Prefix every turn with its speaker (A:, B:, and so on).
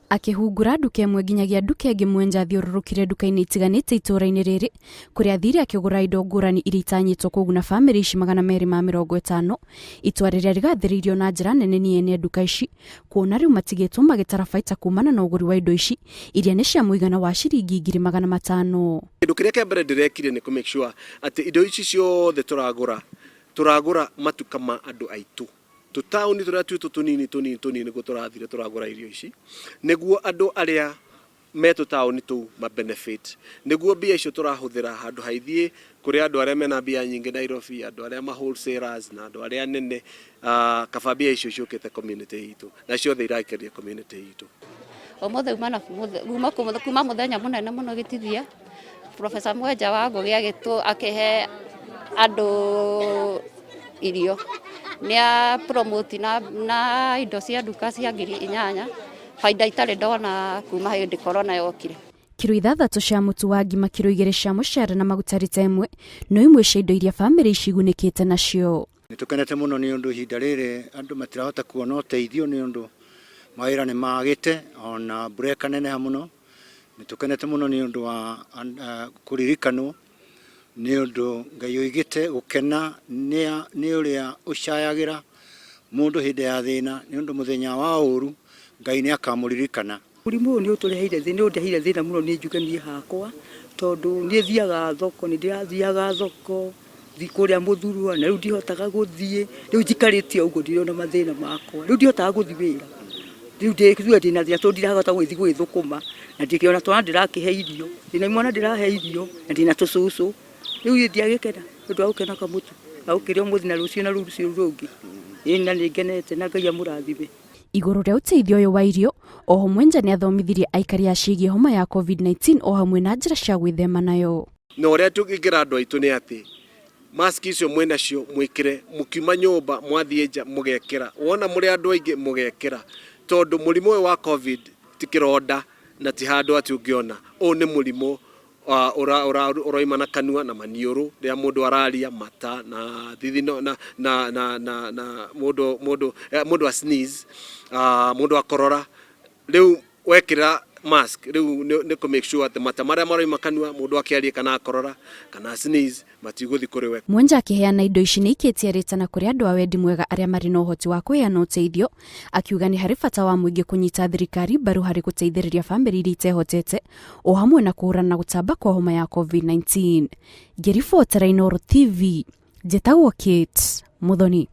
A: Akĩhungura nduka ĩmwe nginyagia nduka ĩngĩ, Mwenja athiũrũrũkire nduka-inĩ itiganĩte itũũra-inĩ rĩrĩ, kũrĩa athire akĩgũra indo ngũrani iria itanyĩtwo kũguna bamĩrĩ ici 250, itua rĩrĩa rĩgathĩrĩirio na njĩra nene nĩ ene nduka ici, kuona rĩu matigĩtwo magĩtara baita kumana na ũgũri wa indo ici iria nĩ cia mũigana wa ciringi 500,000.
B: Kĩndũ kĩrĩa kĩa mbere ndĩrekire nĩ kũ make sure atĩ indo ici ciothe tũragũra, tũragũra matuka ma andũ aitũ. Tũtaũni tũrĩa twitũ tũnini tũnini tũnini nĩguo tũrathire tũragũra irio ici, nĩguo andũ arĩa me tũtaũni tũu ma benefit, nĩguo mbia icio tũrahũthĩra handũ ha ithiĩ kũrĩ andũ arĩa mena mbia nyingĩ Nairobi, andũ arĩa ma wholesalers na andũ arĩa anene, kaba mbia icio ciũkĩte community itũ na ciothe iraikeria community itũ.
C: Ũmũthĩ uma na kuma kuma mũthenya mũnene mũno gĩtithia Professor Mwenja wa Ngũgĩ agĩtũ akĩhe andũ irio, nĩ a promote na indo cia nduka cia 8,000, baida itarĩ ndona kuma hĩndĩ corona yokire.
A: Kiro 6 cia mũtu wa ngima, kiro 2 cia mũcere na maguta rita 1 no imwe cia indo iria bamĩrĩ ici igunĩkĩte nacio.
D: Nĩ tũkenete mũno nĩ ũndũ ihinda rĩrĩ andũ matirahota kuona ũteithio nĩ ũndũ mawĩra nĩ magĩte ona mbura ĩkaneneha mũno. Nĩ tũkenete mũno nĩ ũndũ wa kũririkanwo, nĩ ũndũ Ngai oigĩte gũkena nĩ ũrĩa ũcayagĩra mũndũ hĩndĩ ya thĩna, nĩ ũndũ mũthenya wa ũru Ngai nĩ akamũririkana.
E: Mũrimũ ũyũ nĩ ũtũreheire thĩna, nĩ ũndeheire thĩna mũno niĩ njuge niĩ hakwa, tondũ niĩ thiaga thoko, nĩ ndĩrathiaga thoko kũrĩa Mũthurwa, na rĩu ndihotaga gũthiĩ, rĩu njikarĩte o ũguo ndĩrĩ ona mathĩna makwa, rĩu ndihotaga gũthiĩ wĩra, rĩu ndĩ ndĩna thĩna tondũ ndirahota gũgĩthiĩ gwĩthũkũma, na ndĩkĩona twana ndĩrakĩhe irio, ndĩna imwana ndĩrahe irio, na ndĩna tũcũcũ, rĩu niĩ ndiagĩkena nĩ ũndũ wa gũkena kamũtu, gagũkĩrĩa ũmũthĩ na rũciũ na rũciũ rũngĩ, ĩĩ na nĩ ngenete na Ngai amũrathime.
A: Igũrũ rĩa ũteithio ũyũ wa irio, oho Mwenja nĩ athomithirie aikari a ciĩgiĩ homa ya COVID-19 o hamwe na njĩra cia gwĩthema nayo.
B: Na ũrĩa tũngĩra andũ aitũ nĩ atĩ mask icio mwĩnacio mwĩkĩre, mũkiuma nyũmba mwathiĩ nja mũgekĩra, wona mũrĩ andũ aingĩ mũgekĩra, tondũ mũrimũ ũyũ wa COVID ti kĩronda na ti handũ atĩ ũngĩona. Ũyũ nĩ mũrimũ ũroima na kanua na maniũrũ rĩrĩa mũndũ araria, mata na thithino na na na na na mũndũ mũndũ mũndũ a sneeze, mũndũ akorora. Rĩu wekĩra mask rĩu nĩ kũ make sure atĩ mata marĩa maroima kanua mũndũ akĩaria kana akorora kana sneeze matigũthiĩ kũrĩ we.
A: Mwenja akĩheana indo ici nĩ ikĩtie rĩtana kũrĩ andũ a wendi mwega arĩa marĩ na ũhoti wa kũheana ũteithio, akiuga nĩ harĩ bata wa mũingĩ kũnyita thirikari mbaru harĩ gũteithĩrĩria bamĩrĩ iria itehotete o hamwe na kũhũrana na gũtamba kwa homa ya COVID-19. Ngĩribotera Inooro TV, njĩtagwo Kate Muthoni.